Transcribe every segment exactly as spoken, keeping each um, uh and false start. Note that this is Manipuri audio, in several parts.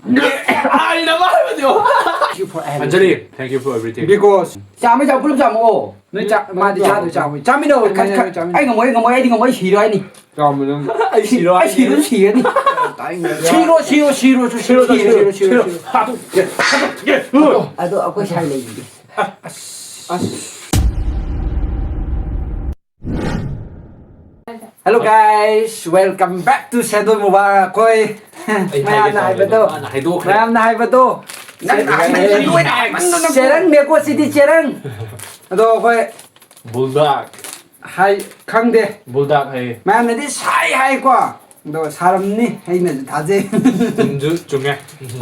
ꯑꯩꯅ ꯍꯥꯏꯕꯗꯣ꯫ Thank you for everything. Anjali, thank you for everything. Because ꯆꯥꯝꯃ ꯆꯥꯝꯃ ꯄꯨꯂꯞ ꯆꯥꯝꯃꯛꯑꯣ꯫ ꯅꯣꯏ ꯆꯥ-, ꯃꯥꯗꯤ ꯆꯥꯗꯣꯏ ꯆꯥꯝꯃꯣꯏ꯫ ꯆꯥꯃꯤꯟꯅꯧ꯫ ꯈꯠ-, ꯈꯠ-, ꯆꯥꯃꯤꯟꯅꯧ꯫ ꯑꯩ ꯉꯝꯃꯣꯏ, ꯑꯩ ꯉꯝꯃꯣꯏ, ꯑꯩꯗꯤ ꯉꯝꯃꯣꯏ, ꯑꯩ ꯁꯤꯔꯣ ꯍꯥꯏꯅꯤ꯫ ꯆꯥꯝꯃ ꯅꯪ꯫ ꯑꯩ ꯁꯤꯔꯣ ꯑꯩ ꯍꯥꯏꯅꯤ꯫ ꯁꯤꯔꯣ ꯁꯤꯔꯅꯤ꯫ ꯇꯥꯅꯤꯡꯗꯦ꯫ ꯁꯤꯔꯣ, ꯁꯤꯔꯣ, ꯁꯤꯔꯣ, ꯁꯤꯔꯣ, ꯁꯤꯔꯣ, ꯁꯤꯔꯣ, ꯁꯤꯔꯣ, ꯁꯤꯔꯣ꯫ ꯁꯤꯔꯣ꯫ ꯍꯥꯠꯇꯣꯛꯀꯦ, ꯍꯥꯠꯇꯣꯛꯀꯦ꯫ ꯑꯗꯣ ꯑꯩꯈꯣꯏ ꯁꯥꯏ ꯂꯩꯕꯤꯒꯦ꯫ ꯑꯁ꯫ ꯑꯁ꯫ Hello guys, welcome back to ꯁꯦꯟꯗꯣꯏ Mubarak. ꯑꯩꯈꯣꯏ ꯑꯩ ꯃꯌꯥꯝꯅ ꯍꯥꯏꯒꯦ ꯇꯧꯔꯦ, ꯍꯥꯏꯕꯗꯣ, ꯃꯥꯅ ꯍꯥꯏꯗꯣꯛꯈ꯭ꯔꯦ꯫ ꯃꯌꯥꯝꯅ ꯍꯥꯏꯕꯗꯣ꯫ ꯅꯪꯅ ꯍꯥꯏꯕꯗꯣ ꯂꯣꯏꯅ ꯍꯥꯏꯃꯟꯗꯅ꯫ ꯆꯦꯔꯪꯅꯦꯀꯣ ꯁꯤꯗꯤ, ꯆꯦꯔꯪ꯫ ꯑꯗꯣ ꯑꯩꯈꯣꯏ ꯕꯨꯜꯗꯥꯛ꯫ ꯍꯥꯏ, ꯈꯪꯗꯦ꯫ ꯕꯨꯜꯗꯥꯛ ꯍꯥꯏꯌꯦ꯫ ꯃꯌꯥꯝꯅꯗꯤ ꯁꯥꯏ ꯍꯥꯏꯀꯣ꯫ ꯑꯗꯣ ꯁꯥꯔꯝꯅꯤ, ꯑꯩꯅꯁꯨ ꯊꯥꯖꯩ꯫ ꯆꯨꯝꯁꯨ ꯆꯨꯝꯃꯦ꯫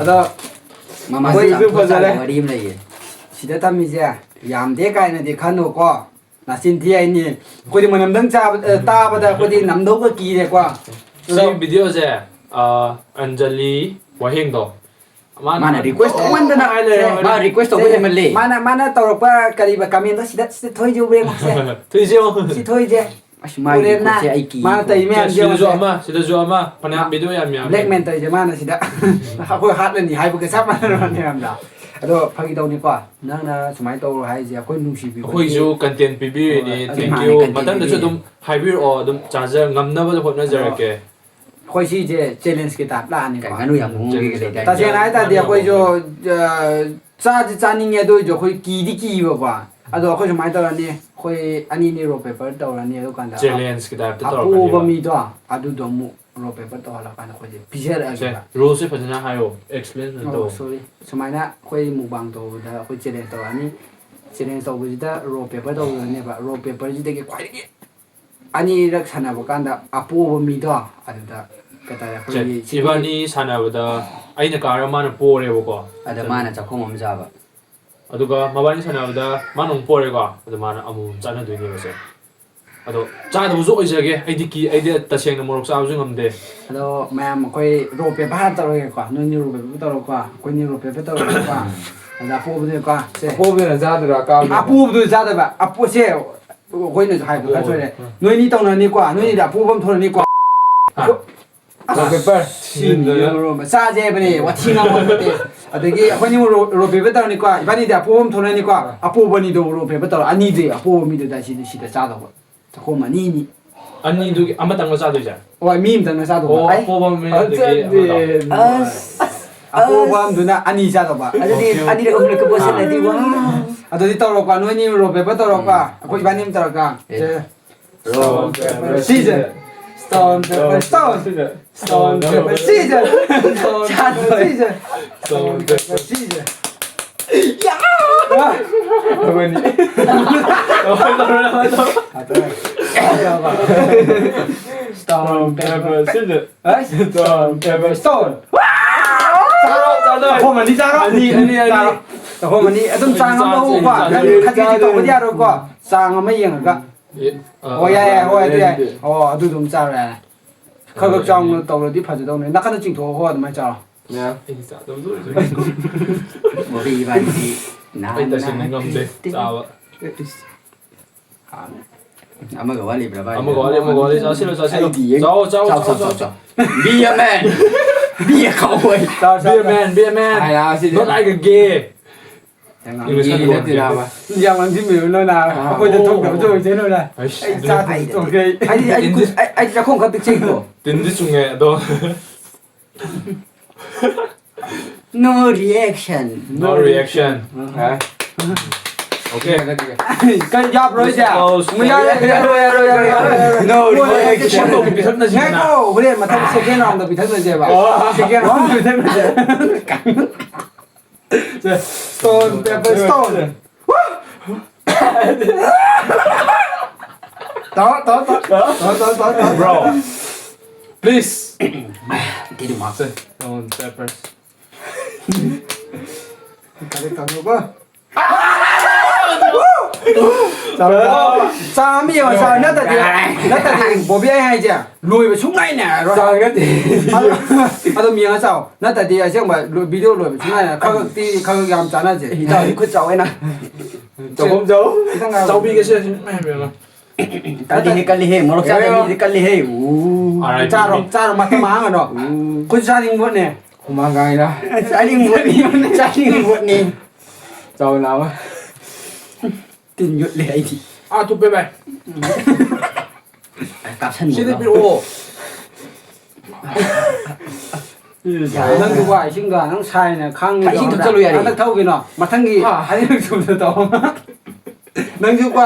ꯑꯗꯣ ꯃꯃꯥꯁꯦ ꯑꯩꯈꯣꯏꯁꯨ ꯌꯥꯝ ꯐꯖꯔꯦ꯫ ꯋꯥꯔꯤ ꯑꯃ ꯂꯩꯌꯦ꯫ ꯁꯤꯗ ꯊꯝꯃꯤꯁꯦ ꯌꯥꯝꯗꯦ ꯀꯥꯏꯅꯗꯤ ꯈꯟꯅꯨꯀꯣ꯫ ꯅꯥꯆꯤꯟ ꯊꯤ ꯍꯥꯏꯅꯤ꯫ ꯑꯩꯈꯣꯏꯗꯤ ꯃꯅꯝꯗꯪ ꯆꯥꯕ-, ꯑ, ꯇꯥꯕꯗ ꯑꯩꯈꯣꯏꯗꯤ ꯅꯝꯗꯧꯒ ꯀꯤꯔꯦꯀꯣ꯫ ꯁꯤ ꯑꯗꯣ video ꯁꯦ, ꯑ, ꯑꯟꯖꯂꯤ ꯋꯥꯍꯦꯡꯗꯣ꯫ ꯃꯥꯅ ꯃꯥꯅ request ꯑꯗꯨꯝ ꯇꯧꯃꯟꯗꯅ ꯍꯥꯏ ꯂꯩꯔꯦ꯫ ꯃꯥ request ꯇꯧꯕ ꯁꯦ, ꯍꯦꯟꯃꯜꯂꯦ꯫ ꯃꯥꯅ, ꯃꯥꯅ ꯇꯧꯔꯛꯄ ꯀꯔꯤꯕ comment ꯁꯦ ꯁꯤꯗ, ꯁꯤꯗ ꯊꯣꯏꯁꯦ ꯎꯕ꯭ꯔ ꯌꯦꯡꯉꯣ, ꯁꯦ꯫ ꯊꯣꯏꯁꯦ ꯌꯦꯡꯉꯣ꯫ ꯁꯤ ꯊꯣꯏꯁꯦ꯫ ꯑꯁ, ꯃꯥꯒꯤ ꯎꯔꯦꯗꯅ? Request ꯁꯦ ꯑꯩ ꯀꯤ꯫ ꯃꯥꯅ ꯇꯧꯔꯤ ꯃꯌꯥꯝꯁꯦ ꯁꯤꯗꯁꯨ ꯌꯦꯡꯉꯣ, ꯁꯦ꯫ ꯑꯃ, ꯁꯤꯗꯁꯨ ꯑꯃ, ꯐꯅꯌꯥꯝ ꯃꯥ video ꯌꯥꯝ ꯌꯥꯝꯃꯦ꯫ Blackmail ꯇꯧꯔꯤꯁꯦ ꯃꯥꯅ ꯁꯤꯗ꯫ ꯑꯩꯈꯣꯏ ꯍꯥꯠꯂꯅꯤ ꯍꯥꯏꯕꯒ ꯆꯞ ꯃꯥꯟꯅꯔꯕꯅꯦ ꯌꯥꯝꯅ꯫ ꯑꯗꯣ ꯐꯥꯒꯤ ꯇꯧꯅꯤꯀꯣ, ꯅꯪꯅ ꯁꯨꯃꯥꯏꯅ ꯇꯧꯔꯣ ꯍꯥꯏꯁꯦ ꯑꯩꯈꯣꯏ ꯅꯨꯡꯁꯤꯕꯤꯕꯒꯤ꯫ ꯑꯩꯈꯣꯏꯁꯨ content ꯄꯤꯕꯤꯔꯤꯅꯤ꯫ ꯍꯣꯏ, ꯑꯗꯨ thank ꯃꯥꯅ you꯫ Content ꯃꯊꯪꯗꯁꯨ ꯄꯤꯕꯤꯔꯤꯅꯤ꯫ ꯑꯗꯨꯝ ꯍꯥꯏꯕꯤꯔꯛꯑꯣ, ꯑꯗꯨꯝ ꯆꯥꯖ-, ꯉꯝꯅꯕꯗ ꯍꯣꯠꯅꯖꯔꯛꯀꯦ꯫ ꯑꯗꯣ ꯑꯩꯈꯣꯏ ꯁꯤꯁꯦ challenge ꯀꯤ type ꯂꯥꯛꯑꯅꯤꯀꯣ꯫ ꯉꯥꯅꯨ ꯌꯥꯝ ꯍꯣꯡꯕꯒꯤ challenge ꯀꯩ ꯀꯩ ꯇꯥꯏꯞꯇ? ꯇꯁꯦꯡꯅ ꯍꯥꯏ ꯇꯥꯔꯗꯤ ꯉꯥꯅꯨ ꯌꯥꯝ ꯑꯩꯈꯣꯏꯁꯨ, ꯍꯣꯡꯕ꯫ ꯑ, ꯆꯥꯗꯤ ꯆꯥꯅꯤꯡꯉꯦ, ꯑꯗꯨ ꯑꯣꯏꯔꯁꯨ ꯑꯩꯈꯣꯏ ꯀꯤꯗꯤ ꯀꯤꯕꯀꯣ꯫ ꯑꯗꯣ ꯑꯩꯈꯣꯏ ꯁꯨꯃꯥꯏꯅ ꯇꯧꯔꯅꯤ, ꯑꯩꯈꯣꯏ ꯑꯅꯤ ꯑꯅꯤ rock paper ꯇꯧꯔꯅꯤ, ꯑꯗꯨ ꯀꯥꯟꯗ challenge ꯀꯤ type ꯇ ꯑꯄꯣꯕ ꯇꯧꯔꯛꯀꯅꯤꯕ꯫ ꯃꯤꯗꯣ ꯑꯗꯨꯗꯣ ꯑꯃꯨꯛ rock paper ꯇꯧꯍꯜꯂꯀꯥꯟꯗ ꯑꯩꯈꯣꯏꯁꯦ ꯄꯤꯖꯔꯛꯑꯒꯦꯕ꯫ ꯁꯦ, rule ꯁꯦ ꯐꯖꯅ ꯍꯥꯏꯌꯣ, explain ꯐꯖꯅ ꯑꯣ, ꯇꯧ꯫ Sorry꯫ ꯁꯨꯃꯥꯏꯅ ꯑꯩꯈꯣꯏ mukbang ꯇꯧꯕꯗ ꯑꯩꯈꯣꯏ challenge ꯇꯧꯔꯛꯑꯅꯤ꯫ Challenge ꯇꯧꯕꯁꯤꯗ rock paper ꯇꯧꯗꯣꯏꯅꯦꯕ꯫ Rock paper ꯁꯤꯗꯒꯤ ꯈ꯭ꯋꯥꯏꯗꯒꯤ ꯑꯅꯤꯔꯛ ꯁꯥꯟꯅꯕ ꯀꯥꯟꯗ ꯑꯄꯣꯕ ꯃꯤꯗꯣ ꯑꯗꯨꯗ ꯀꯩ ꯍꯥꯏꯇꯥꯔꯦ, ꯁꯦ, ꯑꯩꯈꯣꯏꯒꯤ ꯏꯕꯥꯅꯤ ꯁꯥꯟꯅꯕꯗ ꯑꯩꯅ ꯀꯥꯔ ꯃꯥꯅ ꯄꯣꯔꯦꯕꯀꯣ꯫ ꯑꯗ ꯃꯥꯅ ꯆꯥꯛꯈꯣꯝ ꯑꯃ ꯆꯥꯕ꯫ ꯑꯗꯨꯒ ꯃꯕꯥꯅꯤ ꯁꯥꯟꯅꯕꯗ ꯃꯥꯅ ꯑꯃꯨꯛ ꯄꯣꯔꯦꯀꯣ, ꯑꯗꯨ ꯃꯥꯅ ꯑꯃꯨꯛ ꯆꯥꯟꯅꯗꯣꯏꯅꯦꯕ ꯁꯦ꯫ ꯑꯗꯣ ꯆꯥꯗꯕꯁꯨ ꯑꯣꯏꯖꯒꯦ, ꯑꯩꯗꯤ ꯀꯤ-, ꯑꯩꯗꯤ ꯇꯁꯦꯡꯅ ꯃꯣꯔꯣꯛ ꯆꯥꯕꯁꯨ ꯉꯝꯗꯦ꯫ ꯑꯗꯣ ꯃꯌꯥꯝ ꯑꯩꯈꯣꯏ rock paper ꯍꯥꯟꯅ ꯇꯧꯔꯒꯦꯀꯣ, ꯅꯣꯏꯅꯤ rock paper ꯇꯧꯔꯣꯀꯣ, ꯑꯩꯈꯣꯏꯅꯤ rock paper ꯇꯧꯔꯒꯦꯀꯣ꯫ ꯑꯗ ꯑꯄꯣꯕꯗꯨꯅꯀꯣ, ꯁꯦ꯫ ꯑꯄꯣꯕꯗꯨꯅ ꯆꯥꯗꯣꯏꯔꯥ, ꯑꯀꯥꯕꯗꯨꯅ? ꯑꯄꯣꯕꯗꯨꯅ ꯆꯥꯗꯕ, ꯑꯄꯣ-, ꯁꯦ, ꯑꯩꯈꯣꯏꯅꯁꯨ ꯍꯥꯏꯕ ꯈꯔ ꯁꯣꯏꯔꯦ꯫ ꯑꯄꯣꯕ꯫ ꯅꯣꯏꯅꯤ ꯇꯧꯅꯔꯅꯤꯀꯣ, ꯅꯣꯏꯅꯤꯗ ꯑꯄꯣꯕ ꯑꯃ ꯊꯣꯛꯂꯛꯅꯤꯀꯣ꯫ ꯍꯥ? ꯑꯁ, ꯔꯣꯛ ꯄꯦꯄꯔ꯫ ꯁꯤꯅꯤ ꯔꯣꯛ ꯄꯦꯄꯔ꯫ ꯆꯥꯁꯦ ꯍꯥꯏꯕꯅꯦ, ꯋꯥꯊꯤ ꯉꯥꯡꯕ ꯅꯠꯇꯦ꯫ ꯑꯗꯒꯤ ꯑꯩꯈꯣꯏꯅꯤ ꯔꯣ-, ꯔꯣꯛ ꯄꯦꯄꯔ ꯇꯧꯔꯅꯤꯀꯣ, ꯏꯕꯥꯅꯤꯗꯤ ꯑꯄꯣꯕ ꯑꯃ ꯊꯣꯛꯂꯛꯑꯅꯤꯀꯣ, ꯑꯄꯣꯕ ꯑꯅꯤꯗꯣ ꯔꯣꯛ ꯄꯦꯄꯔ ꯇꯧꯔ, ꯑꯅꯤꯗꯤ ꯑꯄꯣꯕ ꯃꯤꯗꯨꯗ ꯁꯤꯗ, ꯁꯤꯗ ꯆꯥꯗꯧꯕ꯫ ꯆꯥꯛꯈꯣꯝ ꯑꯅꯤ, ꯑꯅꯤ꯫ ꯑꯅꯤꯗꯨꯒꯤ ꯑꯃꯇꯪꯒ ꯆꯥꯗꯣꯏꯁꯦ? ꯍꯣꯏ, ꯃꯤ ꯑꯃꯇꯪꯅ ꯆꯥꯗꯧꯕ꯫ ꯑꯣ, ꯑꯩ ꯑꯄꯣꯕ ꯃꯤ ꯑꯗꯨꯗꯒꯤ ꯑꯗꯨꯗꯤ ꯑꯃꯗꯣ꯫ ꯑꯁ, ꯑꯄꯣꯕ ꯑꯁ꯫ ꯑꯃꯗꯨꯅ ꯑꯅꯤ ꯆꯥꯗꯧꯕ꯫ ꯑꯗꯨꯗꯤ ꯑꯣꯀꯦ, ꯑꯣꯀꯦ꯫ ꯑꯅꯤꯔꯛ ꯑꯍꯨꯝꯂꯛꯀ ꯄꯣꯠꯁꯤꯜꯂꯗꯤ, ꯋꯥ꯫ ꯑꯗꯨꯗꯤ ꯇꯧꯔꯣꯀꯣ, ꯅꯣꯏꯅꯤ ꯔꯣꯛ ꯄꯦꯄꯔ ꯇꯧꯔꯣꯀꯣ, ꯎꯝ꯫ ꯑꯩꯈꯣꯏ ꯏꯕꯥꯅꯤ ꯑꯃ ꯇꯧꯔꯒ꯫ ꯑꯦ꯫ ꯁꯦ꯫ Rock, paper, scissor. Stone, paper, stone. Stone, paper, scissor. Stone, paper, scissor. Stone, paper, scissor. ꯌꯥ! ꯑꯃꯅꯤ꯫ Stone, paper, scissor. ꯑꯩ? Stone, paper, stone. ꯆꯥꯔꯣ, ꯆꯥꯔꯣ꯫ ꯑꯍꯨꯝ ꯑꯅꯤ ꯆꯥꯔꯣ꯫ ꯑꯅꯤ, ꯑꯅꯤ, ꯑꯅꯤ꯫ ꯆꯥꯔꯣ꯫ ꯑꯍꯨꯝ ꯑꯅꯤ꯫ ꯑꯗꯨꯝ ꯆꯥꯡ ꯑꯃ ꯂꯧꯀꯣ꯫ ꯅꯪ ꯈꯖꯤꯛ ꯈꯖꯤꯛ ꯇꯧꯕꯗꯤ ꯌꯥꯔꯣꯏꯀꯣ꯫ ꯆꯥꯡ ꯑꯃ ꯌꯦꯡꯉꯒ꯫ ꯑꯦ, ꯑ, ꯑꯣ, ꯌꯥꯏ, ꯌꯥꯏ꯫ ꯍꯣꯏ, ꯑꯗꯨ ꯌꯥꯏ꯫ ꯑꯗꯨꯗꯤ꯫ ꯑꯣ, ꯑꯗꯨ ꯑꯗꯨꯝ ꯆꯥꯔꯣ ꯌꯥꯔꯦ꯫ ꯈꯔ ꯈꯔ ꯆꯥꯎꯅ ꯇꯧꯔꯗꯤ ꯐꯖꯗꯧꯅꯦ꯫ ꯅꯥꯀꯟꯗ ꯆꯤꯡꯊꯣꯛꯑꯣ, ꯑꯗꯨꯃꯥꯏꯅ ꯆꯥꯔꯣ꯫ ꯌꯥ꯫ ꯑꯩꯗꯤ ꯆꯥꯗꯕꯁꯨ ꯑꯣꯏꯖꯒꯦ꯫ ꯃꯣꯔꯤ ꯏꯕꯥꯅꯤꯗꯤ ꯑꯩ ꯅꯍꯥꯟ ꯇꯁꯦꯡꯅ ꯅꯍꯥꯟ ꯉꯝꯗꯦ ꯆꯥꯕ꯫ ꯑꯃꯒ ꯋꯥꯠꯂꯤꯕ꯭ꯔꯥ, ꯚꯥꯏ? ꯑꯃꯒ ꯋꯥꯠꯂꯤ, ꯑꯃꯒ ꯋꯥꯠꯂꯤ꯫ ꯆꯥꯁꯤꯜꯂꯣ, ꯆꯥꯁꯤꯜꯂꯣ꯫ ꯑꯩꯗꯤ ꯌꯦꯡ-, ꯆꯥꯎ, ꯆꯥꯎ, ꯆꯥꯎ, ꯆꯥꯎ, ꯆꯥꯎ, ꯆꯥꯎ꯫ ꯆꯥꯎ꯫ Be a man! Be a cowboy! ꯆꯥꯎ, ꯆꯥꯎ, Be a ꯆꯥꯎ꯫ Man, be a man! ꯍꯥꯏꯔꯛꯑꯣ ꯁꯤꯗꯤ꯫ Not like a gay! ꯌꯥꯝ ꯏꯪꯂꯤꯁ ꯉꯥꯡꯕꯤꯌꯦ ꯍꯟꯗꯣꯛꯑꯣ꯫ ꯅꯠꯇꯦ ꯅꯥꯕ꯫ ꯌꯥꯝ ꯉꯥꯡꯁꯤꯟꯕꯤꯔꯨꯅꯨ ꯅꯥꯕ꯫ ꯑꯥ꯫ ꯑꯩꯈꯣꯏꯗ ꯑꯣ꯫ ꯊꯣꯛꯇꯕꯁꯨ ꯑꯣꯏꯁꯅꯨ ꯅꯥ꯫ ꯑꯩꯁ, ꯑꯩ ꯑꯗꯨ ꯆꯥꯗ꯭ꯔꯁꯨ ꯍꯥꯏꯗ꯭ꯔꯗꯤ꯫ ꯇꯣꯛꯀꯦ ꯑꯩ꯫ ꯑꯩꯗꯤ, ꯑꯩꯗꯤ ꯇꯤꯟꯗꯤ ꯈꯨꯠ-, ꯑꯩ, ꯑꯩꯗꯤ ꯆꯥꯛꯈꯣꯝ ꯈꯔ ꯄꯤꯛꯆꯩꯀꯣ꯫ ꯇꯤꯟꯗꯤ ꯆꯨꯝꯃꯦ, ꯑꯗꯣ꯫ No reaction. No reaction. ꯍꯥ? ꯑꯣꯀꯦ꯫ ꯀꯔꯤ ꯌꯥꯕ꯭ꯔꯣ ꯍꯥꯏꯁꯦ? Close. ꯑꯃꯨꯛ ꯌꯥꯔꯣꯏ, ꯌꯥꯔꯣꯏ, ꯌꯥꯔꯣꯏ, ꯌꯥꯔꯣꯏ, ꯌꯥꯔꯣꯏ, ꯌꯥꯔꯣꯏ꯫ No reaction. ꯄꯤꯊꯛꯅꯁꯤꯗꯅ꯫ ꯉꯥꯏꯈꯣ, ꯍꯣꯔꯦꯟ ꯃꯊꯪ second round ꯄꯤꯊꯛꯅꯁꯦꯕ꯫ ꯑꯣ꯫ Second round ꯄꯤꯊꯛꯅꯁꯦ꯫ Stone, paper, stone. ꯇꯧꯔꯣ, ꯇꯧꯔꯣ, ꯇꯧꯔꯣ꯫ ꯇꯧꯔꯣ, ꯇꯧꯔꯣ, ꯇꯧꯔꯣ, ꯇꯧꯔꯣ꯫ Bro, please. Stone, paper. ꯀꯔꯤ ꯇꯧꯔꯕ? ꯆꯥ ꯑꯃ ꯌꯦꯡꯉꯣ, ꯆꯥ ꯅꯠꯇ꯭ꯔꯗꯤ, ꯅꯠꯇ꯭ꯔꯗꯤ ꯕꯣꯕꯤ ꯑꯩ ꯍꯥꯏꯁꯦ ꯂꯣꯏꯕ ꯁꯨꯡꯉꯥꯏ ꯅꯥꯏꯔꯔꯣꯏ꯫ ꯆꯥ ꯅꯠꯇꯦ꯫ ꯑꯗꯣ, ꯑꯗꯨꯝ ꯌꯦꯡꯉ ꯆꯥꯎ꯫ ꯅꯠꯇ꯭ꯔꯗꯤ ꯑꯁꯦꯡꯕ ꯂꯣ-, video ꯂꯣꯏꯕ ꯁꯨꯡꯉꯥꯏ ꯅꯥꯏꯔꯔꯣꯏ꯫ ꯈꯔ ꯈꯛꯇꯤ, ꯈꯔ ꯈꯛ ꯌꯥꯝ ꯆꯥꯅꯁꯦ꯫ ꯏꯇꯥꯎꯗꯤ ꯈꯨꯠ ꯆꯥꯎꯋꯦꯅ꯫ ꯆꯥꯎꯐꯝ ꯆꯥꯎ꯫ ꯈꯤꯇꯪ ꯉꯥꯏꯈꯣ꯫ ꯆꯥꯎꯕꯤꯒꯦꯁꯦ꯫ ꯀꯜꯂꯤꯍꯦ, ꯀꯜꯂꯤꯍꯦ, ꯃꯣꯔꯣꯛ ꯆꯥꯗꯕ ꯃꯤꯗꯤ ꯀꯜꯂꯤꯍꯦ꯫ ꯎ꯫ R I P. ꯆꯥꯔꯣ, ꯆꯥꯔꯣ, ꯃꯇꯝ ꯃꯥꯡꯍꯟꯒꯅꯣ꯫ ꯎ꯫ ꯑꯩꯈꯣꯏꯁꯨ ꯆꯥꯅꯤꯡꯕ ꯄꯣꯠꯅꯦ꯫ ꯍꯨꯃꯥꯡ ꯀꯥꯡꯉꯤꯗ꯫ ꯆꯥꯅꯤꯡꯕ ꯄꯣꯠꯅꯤ, ꯆꯥꯅꯤꯡꯕ ꯄꯣꯠꯅꯤ꯫ ꯆꯥꯎ ꯂꯥꯎ꯫ ꯇꯤꯟ ꯌꯣꯠꯂꯦ ꯑꯩꯗꯤ꯫ ꯑꯥ, ꯊꯨꯞꯄꯦ ꯚꯥꯏ꯫ ꯀꯥꯞꯁꯟꯕꯗꯣ꯫ ꯁꯤꯗ ꯄꯤꯔꯛꯑꯣ꯫ ꯅꯪꯁꯨ ꯋꯥ ꯏꯁꯤꯡꯒ ꯅꯪ ꯁꯥꯏꯅ ꯈꯥꯡꯉꯤꯗꯣ ꯏꯁꯤꯡ ꯊꯛꯆꯜꯂꯨ ꯌꯥꯔꯦ꯫ ꯍꯟꯗꯛ ꯊꯧꯒꯤꯅꯣ꯫ ꯃꯊꯪꯒꯤ ꯍꯥ? ꯑꯅꯤꯔꯛ ꯁꯨꯕꯗ ꯇꯧ꯫ ꯅꯪꯁꯨ ꯀꯣ,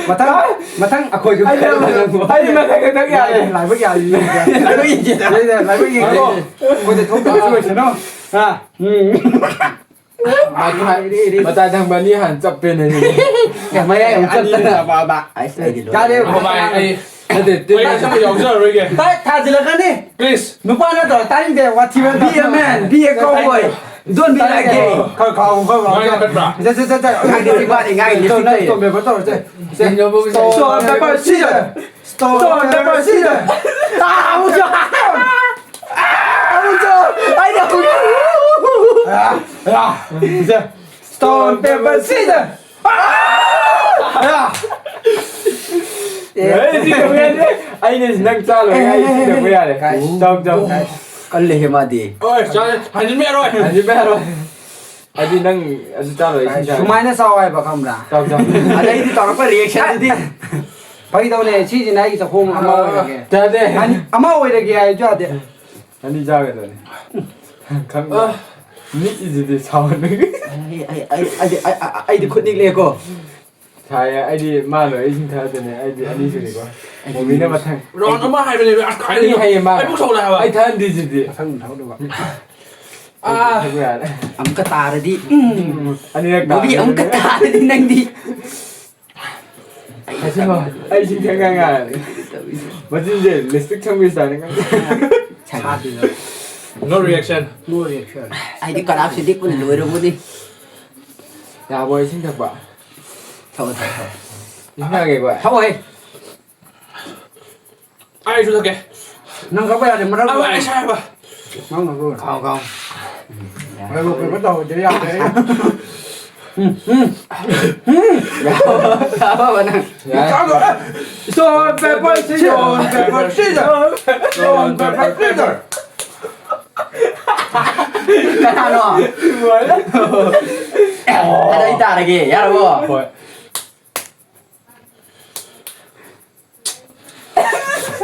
ꯃꯊꯪ, ꯃꯊꯪ ꯑꯩꯈꯣꯏꯁꯨ ꯑꯩ ꯅꯪꯕꯨ ꯑꯩ ꯃꯊꯪ ꯈꯛꯇꯪ ꯌꯥꯔꯦ꯫ ꯂꯥꯏꯕꯛ ꯌꯥꯔꯤ꯫ ꯂꯥꯏꯕꯛ ꯌꯦꯡꯒꯦ꯫ ꯂꯥꯏꯕꯛ ꯌꯦꯡꯒꯦ꯫ ꯉꯥꯏꯈꯣ꯫ ꯑꯩꯈꯣꯏꯗ ꯊꯣꯛꯇꯕ ꯑꯣꯏꯁꯅꯨ꯫ ꯍꯥ? ꯎꯝ꯫ ꯃꯇꯥꯏ ꯊꯪꯕ ꯑꯅꯤ ꯍꯥꯟꯅ ꯆꯞꯄꯦꯅꯦ꯫ ꯑꯦ, ꯃꯌꯥꯏ ꯑꯃꯨꯛ ꯑꯅꯤ ꯆꯞꯇꯅ꯫ ꯆꯞꯄꯛꯑꯕ꯫ ꯑꯁ, ꯑꯩꯗꯤ ꯂꯣꯏꯔꯦ꯫ ꯌꯥꯔꯦ꯫ ꯉꯥꯏꯈꯣ ꯚꯥꯏ, ꯑꯩ ꯅꯠꯇꯦ, ꯇꯤꯟ ꯑꯩ ꯑꯁꯦꯡꯕ ꯌꯥꯎꯖꯔꯔꯣꯏꯒꯦ꯫ ꯚꯥꯏ, ꯊꯥꯖꯤꯜꯂꯛꯀꯅꯤ꯫ Please꯫ ꯅꯨꯄꯥ ꯅꯠꯇ꯭ꯔꯣ? ꯇꯥꯅꯤꯡꯗꯦ, ꯋꯥꯊꯤ ꯋꯥꯔꯦꯝ꯫ Be a man, be a cowboy. Don't be like gay. ꯈꯔ ꯈꯥꯎ, ꯈꯔ ꯈꯥꯎ꯫ ꯃꯥꯏ ꯀꯠꯄ꯭ꯔꯥ? ꯁꯦ, ꯁꯦ, ꯁꯦ, ꯁꯦ꯫ ꯉꯥꯏꯗꯤ ꯆꯤꯛ ꯄꯥꯅꯤ, ꯉꯥꯏꯗꯤ ꯆꯤꯛ ꯄꯥꯅꯤ꯫ Stone paper ꯇꯧꯔꯁꯦ꯫ ꯁꯦ꯫ Stone paper ꯇꯧꯔꯁꯦ꯫ Stone, paper, scissor꯫ Stone, paper, scissor꯫ ꯑꯥ, ꯑꯃꯨꯛꯁꯨ꯫ ꯑꯥ, ꯑꯃꯨꯛꯁꯨ꯫ ꯑꯩꯅ ꯑꯃꯨꯛ꯫ ꯑꯥ, ꯑꯥ꯫ ꯁꯦ꯫ Stone, paper, scissor꯫ ꯑꯥ! ꯑꯥ! ꯑꯦ꯫ ꯑꯩ ꯁꯤ ꯇꯧꯕ ꯌꯥꯗꯦ꯫ ꯑꯩꯅ ꯁꯤ ꯅꯪ ꯆꯥ ꯂꯣꯏꯔꯦ, ꯑꯩ ꯁꯤ ꯇꯧꯕ ꯌꯥꯔꯦ꯫ ꯀꯥꯏ꯫ ꯆꯥꯎ, ꯆꯥꯎ꯫ ꯀꯜꯂꯦꯍꯦ ꯃꯥꯗꯤ꯫ ꯑꯣꯏ, ꯆꯥ-, ꯍꯟꯖꯤꯟꯕ ꯌꯥꯔꯣꯏ꯫ ꯍꯟꯖꯤꯟꯕ ꯌꯥꯔꯣꯏ꯫ ꯑꯗꯨꯗꯤ ꯅꯪ ꯑꯗꯨ ꯆꯥ ꯂꯣꯏꯔꯦ, ꯏꯁꯤꯡ ꯆꯥ ꯂꯣꯏꯔꯦ꯫ ꯁꯨꯃꯥꯏꯅ ꯆꯥꯎ ꯍꯥꯏꯕ ꯈꯪꯕ꯭ꯔꯥ? ꯆꯥꯎ, ꯆꯥꯎ꯫ ꯑꯗꯩꯗꯤ ꯇꯧꯔꯛꯄ reaction ꯗꯨꯗꯤ꯫ ꯐꯥꯒꯤ ꯇꯧꯅꯦ, ꯁꯤꯁꯤꯅ ꯑꯩꯒꯤ ꯆꯥꯛꯈꯣꯝ ꯑꯃ ꯑꯣꯏꯔꯒꯦ꯫ ꯌꯥꯗꯦ꯫ ꯑꯅꯤ, ꯑꯃ ꯑꯣꯏꯔꯒꯦ ꯍꯥꯏꯁꯨ ꯌꯥꯗꯦ꯫ ꯑꯅꯤ ꯆꯥꯒꯗꯕꯅꯤ꯫ ꯈꯪꯕ꯭ꯔꯥ? ꯑ꯫ ꯅꯤꯛꯏꯁꯤꯗꯤ ꯁꯥꯎꯍꯟꯕꯒꯤ꯫ ꯑꯩ, ꯑꯩ, ꯑꯩ, ꯑꯩꯗꯤ, ꯑꯩ, ꯑꯩ, ꯑꯩꯗꯤ ꯈꯨꯠ ꯅꯤꯛꯂꯦꯀꯣ꯫ ꯁꯥꯏꯌꯦ, ꯑꯩꯗꯤ ꯃꯥ ꯂꯣꯏꯔꯦ, ꯏꯁꯤꯡ ꯊꯛꯑꯗꯅꯦ, ꯑꯩꯗꯤ ꯑꯅꯤ ꯁꯨꯔꯦꯀꯣ꯫ ꯑꯩꯗꯤ ꯃꯣꯃꯤꯅ ꯃꯊꯪ꯫ Round ꯑꯃ ꯍꯥꯏꯕꯅꯦꯕ, ꯑꯁ, ꯑꯅꯤ ꯀꯥꯏꯗꯩꯅꯣ? ꯍꯥꯏꯌꯦ ꯃꯥ꯫ ꯑꯩ ꯄꯨꯛ ꯁꯧꯒꯠꯂꯦ ꯍꯥꯏꯕ꯫ ꯑꯩ ꯊꯛꯍꯟꯗ꯭ꯔꯤꯁꯤꯗꯤ꯫ ꯃꯊꯪ ꯊꯛꯎꯗꯕ꯫ ꯑꯥ꯫ ꯊꯛꯄ ꯌꯥꯔꯦ꯫ ꯑꯃꯨꯛꯀ ꯇꯥꯔꯗꯤ, ꯎꯝ꯫ ꯑꯅꯤꯔꯛ ꯕꯣꯕꯤ, ꯇꯥꯔꯗꯤ꯫ ꯑꯃꯨꯛꯀ ꯇꯥꯔꯗꯤ ꯅꯪꯗꯤ꯫ ꯑꯩꯁꯨ, ꯑꯩ ꯁꯤ ꯊꯦꯡꯅ ꯉꯥꯏꯔꯦ꯫ ꯃꯆꯤꯟꯁꯦ lipstick ꯁꯪꯕꯤ style ꯅꯤ꯫ ꯁꯥꯗꯦꯗ꯫ No reaction꯫ No reaction꯫ ꯑꯩꯗꯤ ꯀꯂꯥꯞꯁꯤꯗꯤ ꯄꯨꯟꯅ ꯂꯣꯏꯔꯕꯅꯤ꯫ ꯌꯥꯕ꯭ꯔꯣ ꯏꯁꯤꯡ ꯊꯛꯄ? ꯊꯛꯑꯣ, ꯊꯛꯑꯣ, ꯊꯛꯑꯣ꯫ ꯏꯁꯤꯡ ꯊꯛꯑꯒꯦꯀꯣ꯫ ꯊꯛꯑꯣꯍꯦ꯫ ꯑꯩꯁꯨ ꯊꯛꯀꯦ꯫ ꯅꯪ ꯀꯛꯄ ꯌꯥꯗꯦ, ꯃꯔꯝ ꯑꯃ ꯑꯣꯏꯔꯦ꯫ ꯑꯩ ꯁꯥꯏ ꯍꯥꯏꯕ꯫ ꯅꯪꯅ ꯂꯣꯏꯔꯦ꯫ ꯈꯥꯎ, ꯈꯥꯎ꯫ ꯍꯣꯏ, ꯍꯣꯏ, ꯍꯣꯏ, ꯇꯧꯍꯧꯗ꯭ꯔꯦ, ꯌꯥꯗ꯭ꯔꯦ꯫ ꯎꯝ, ꯎꯝ, ꯎꯝ꯫ ꯌꯥꯕ, ꯌꯥꯕ ꯅꯪ꯫ ꯌꯥꯔꯦ꯫ Stone, paper, scissors, stone, paper, scissors, stone, paper, scissors꯫ ꯀꯅꯥꯅꯣ? ꯑꯗ ꯑꯩ ꯇꯥꯔꯒꯦ, ꯌꯥꯔꯕꯣ? ꯍꯣꯏ꯫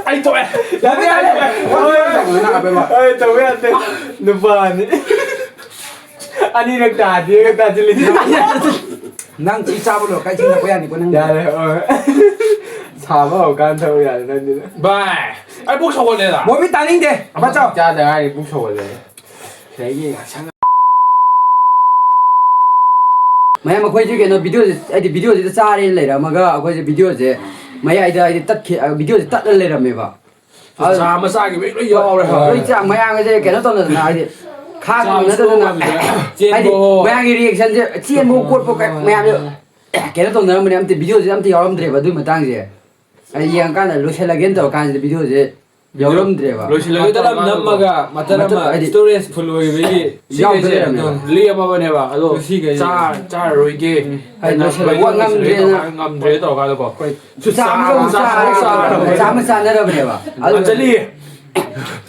ꯑꯩ ꯇꯣꯛꯑꯦ꯫ ꯌꯥꯗꯦ, ꯌꯥꯗꯦ꯫ ꯑꯩ ꯇꯧꯕ ꯌꯥꯗꯦ꯫ ꯅꯨꯄꯥꯅꯤ꯫ ꯑꯅꯤꯔꯛ ꯇꯥꯗꯦ, ꯇꯥꯁꯤꯜꯂꯤꯁꯤ꯫ ꯅꯪ ꯆꯤ ꯆꯥꯕ ꯂꯣꯏꯔ ꯀꯥꯏ ꯆꯤꯡꯂꯛꯄ ꯌꯥꯅꯤꯀꯣ ꯅꯪ? ꯌꯥꯔꯦ, ꯍꯣꯏ꯫ ꯁꯥꯕ ꯍꯧꯔꯀꯥꯟꯗ ꯊꯛꯎ ꯌꯥꯔꯦ ꯅꯪꯗꯤ꯫ ꯚꯥꯏ, ꯑꯩ ꯄꯨꯛ ꯁꯧꯒꯠꯂꯦꯗ꯫ ꯕꯣꯕꯤ, ꯇꯥꯅꯤꯡꯗꯦ꯫ ꯐꯠ ꯆꯥꯎ꯫ ꯆꯥꯗ ꯉꯥꯏꯔꯤ ꯄꯨꯛ ꯁꯧꯒꯠꯂꯦ꯫ ꯁꯤꯗꯒꯤ ꯃꯌꯥꯝ, ꯑꯩꯈꯣꯏꯁꯦ ꯀꯩꯅꯣ, ꯚꯤꯗꯤꯑꯣꯁꯦ, ꯍꯥꯏꯗꯤ, ꯚꯤꯗꯤꯑꯣꯁꯤꯗ ꯆꯥꯔꯦꯅ ꯂꯩꯔꯝꯃꯒ, ꯑꯩꯈꯣꯏꯁꯦ ꯚꯤꯗꯤꯑꯣꯁꯦ ꯃꯌꯥꯏꯗ, ꯍꯥꯏꯗꯤ, ꯇꯠꯈꯤ-, ꯑ, ꯚꯤꯗꯤꯑꯣꯁꯦ ꯇꯠꯂ ꯂꯩꯔꯝꯃꯦꯕ꯫ ꯑꯗꯨ ꯆꯥ ꯃꯆꯥꯒꯤ ꯃꯤ ꯂꯣꯏ ꯌꯥꯎꯔꯦ꯫ ꯂꯣꯏ ꯆꯥ-, ꯃꯌꯥꯝꯒꯁꯦ ꯀꯩꯅꯣ ꯇꯧꯅꯗꯅ, ꯍꯥꯏꯗꯤ, ꯈꯥꯡ ꯆꯥ ꯉꯝꯅꯗꯗꯅ, ꯆꯣꯛꯑꯕꯤꯗ ꯍꯥꯏꯗꯤ, ꯆꯦꯟꯕ ꯍꯣ꯫ ꯃꯌꯥꯝꯒꯤ ꯔꯤꯌꯦꯛꯁꯟꯁꯦ ꯆꯦꯟꯕ ꯈꯣꯠꯄ ꯀ-, ꯃꯌꯥꯝꯁꯦ ꯀꯩꯅꯣ ꯇꯧꯅꯔꯝꯕꯅꯦ, ꯑꯝꯇ ꯚꯤꯗꯤꯑꯣꯁꯦ ꯑꯝꯇ ꯌꯥꯎꯔꯝꯗ꯭ꯔꯦꯕ ꯑꯗꯨꯒꯤ ꯃꯇꯥꯡꯁꯦ꯫ ꯑꯩ ꯌꯦꯡꯉꯀꯥꯟꯗ ꯂꯣꯏꯁꯤꯜꯂꯒꯦꯅ ꯇꯧꯔꯀꯥꯟꯁꯤꯗ ꯚꯤꯗꯤꯑꯣꯁꯦ ꯌꯥꯎꯔꯝꯗ꯭ꯔꯦꯕ꯫ ꯂꯣꯏꯁꯤꯜꯂꯒꯦ ꯃꯇꯠ ꯑꯃ ꯇꯧꯔꯀꯥꯟꯗꯀꯣ꯫ ꯅꯝꯃꯒ ꯃꯇꯠ ꯃꯇꯠ ꯑꯃ ꯍꯥꯏꯗꯤ storage full ꯑꯣꯏꯕꯒꯤ ꯁꯤꯈꯩꯁꯦ ꯌꯥꯎꯗ ꯂꯩꯔꯝꯃꯦꯕ꯫ ꯑꯗꯨꯝ ꯂꯦꯝꯃꯕꯅꯦꯕ꯫ ꯑꯗꯣ ꯁꯤꯈꯩꯁꯦ꯫ ꯆꯥ-, ꯆꯥꯔꯔꯣꯏꯒꯦ꯫ ꯍꯥꯏꯗꯤ ꯍꯥꯏꯅ ꯂꯣꯏꯁꯤꯜꯂꯒꯦ, ꯂꯣꯏꯁꯤꯜꯂꯒꯦ ꯉꯝꯗ꯭ꯔꯦꯅ꯫ ꯇꯧꯔꯀꯥꯟꯗ ꯉꯝꯗ꯭ꯔꯦ ꯇꯧꯔꯀꯥꯟꯗꯀꯣ꯫ ꯍꯣꯏ꯫ ꯆꯨꯆꯥ ꯑꯃ ꯆꯥ-, ꯆꯥ-, ꯆꯥ-, ꯆꯥ-, ꯆꯥ ꯑꯃ ꯆꯥꯅꯔꯕꯅꯦꯕ꯫ ꯑꯗꯨ ꯑꯟꯖꯂꯤ!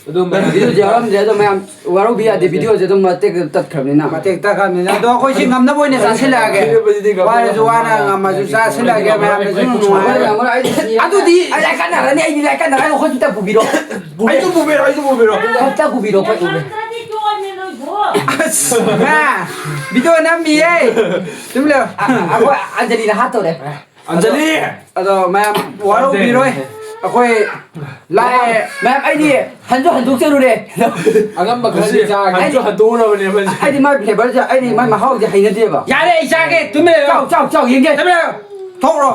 ꯑꯗꯨꯝ ꯚꯤꯗꯤꯑꯣꯁꯦ ꯌꯥꯎꯔꯝꯗ꯭ꯔꯦ, ꯑꯗꯣ ꯃꯌꯥꯝ ꯋꯥꯔꯧꯕꯤ ꯌꯥꯗꯦ, ꯚꯤꯗꯤꯑꯣꯁꯦ ꯑꯗꯨꯝ ꯃꯇꯦꯛ ꯇꯠꯈ꯭ꯔꯕꯅꯤꯅ꯫ ꯃꯇꯦꯛ ꯇꯠꯈ꯭ꯔꯕꯅꯤꯅ꯫ ꯑꯗꯣ ꯑꯩꯈꯣꯏꯁꯤ ꯉꯝꯅꯕ ꯑꯣꯏꯅ ꯆꯥꯁꯤꯜꯂꯛꯑꯒꯦ꯫ ꯋꯥꯔꯁꯨ ꯋꯥꯅ ꯉꯝꯃꯁꯨ ꯆꯥꯁꯤꯜꯂꯛꯑꯒꯦ, ꯃꯌꯥꯝꯅꯁꯨ ꯅꯨꯡꯉꯥꯏ꯫ ꯑꯗꯨꯗꯤ ꯑꯩ ꯂꯥꯏ ꯀꯠꯅꯔꯅꯤ, ꯑꯩꯗꯤ ꯂꯥꯏ ꯀꯠꯅꯔꯅꯤ, ꯍꯣꯁꯄꯤꯇꯥꯜ ꯄꯨꯕꯤꯔꯣ꯫ ꯑꯩꯁꯨ ꯄꯨꯕꯤꯔꯣ, ꯑꯩꯁꯨ ꯄꯨꯕꯤꯔꯣ꯫ ꯍꯣꯁꯄꯤꯇꯥꯜ ꯄꯨꯕꯤꯔꯣ, ꯑꯩꯈꯣꯏ ꯎꯔꯦ꯫ ꯑꯁ, ꯃꯥ, ꯚꯤꯗꯤꯑꯣ ꯅꯝꯃꯤꯌꯦ꯫ ꯇꯨꯃꯤꯟ ꯂꯩꯌꯣ꯫ ꯑ-, ꯑꯩꯈꯣꯏ ꯑꯟꯖꯂꯤꯅ ꯍꯥꯠꯇꯧꯔꯦ꯫ ꯑꯟꯖꯂꯤ! ꯑꯗꯣ ꯃꯌꯥꯝ ꯋꯥꯔꯧꯕꯤꯔꯣꯏ꯫ ꯑꯩꯈꯣꯏ ꯂꯥꯛꯑꯦ꯫ ꯃꯌꯥꯝ, ꯑꯩꯗꯤ ꯍꯟꯁꯨ ꯍꯟꯗꯣꯛꯆꯔꯨꯔꯦ꯫ ꯑꯉꯝꯕ ꯈꯔꯗꯤ ꯃꯁꯤ ꯆꯥꯒꯦ꯫ ꯍꯟꯁꯨ ꯍꯟꯗꯣꯛꯎꯔꯕꯅꯦ ꯃꯁꯤ꯫ ꯑꯩꯗꯤ ꯃꯥꯏ flavorꯁꯦ, ꯑꯩꯗꯤ ꯃꯥꯏ ꯃꯍꯥꯎꯁꯦ ꯍꯩꯅꯗꯦꯕ꯫ ꯌꯥꯔꯦ, ꯑꯩ ꯆꯥꯒꯦ꯫ ꯇꯨꯃꯤꯟ ꯂꯩꯌꯣ꯫ ꯆꯥꯎ, ꯆꯥꯎ, ꯆꯥꯎ, ꯌꯦꯡꯒꯦ꯫ ꯇꯨꯃꯤꯟ ꯂꯩꯌꯣ꯫ ꯊꯣꯛꯈ꯭ꯔꯣ꯫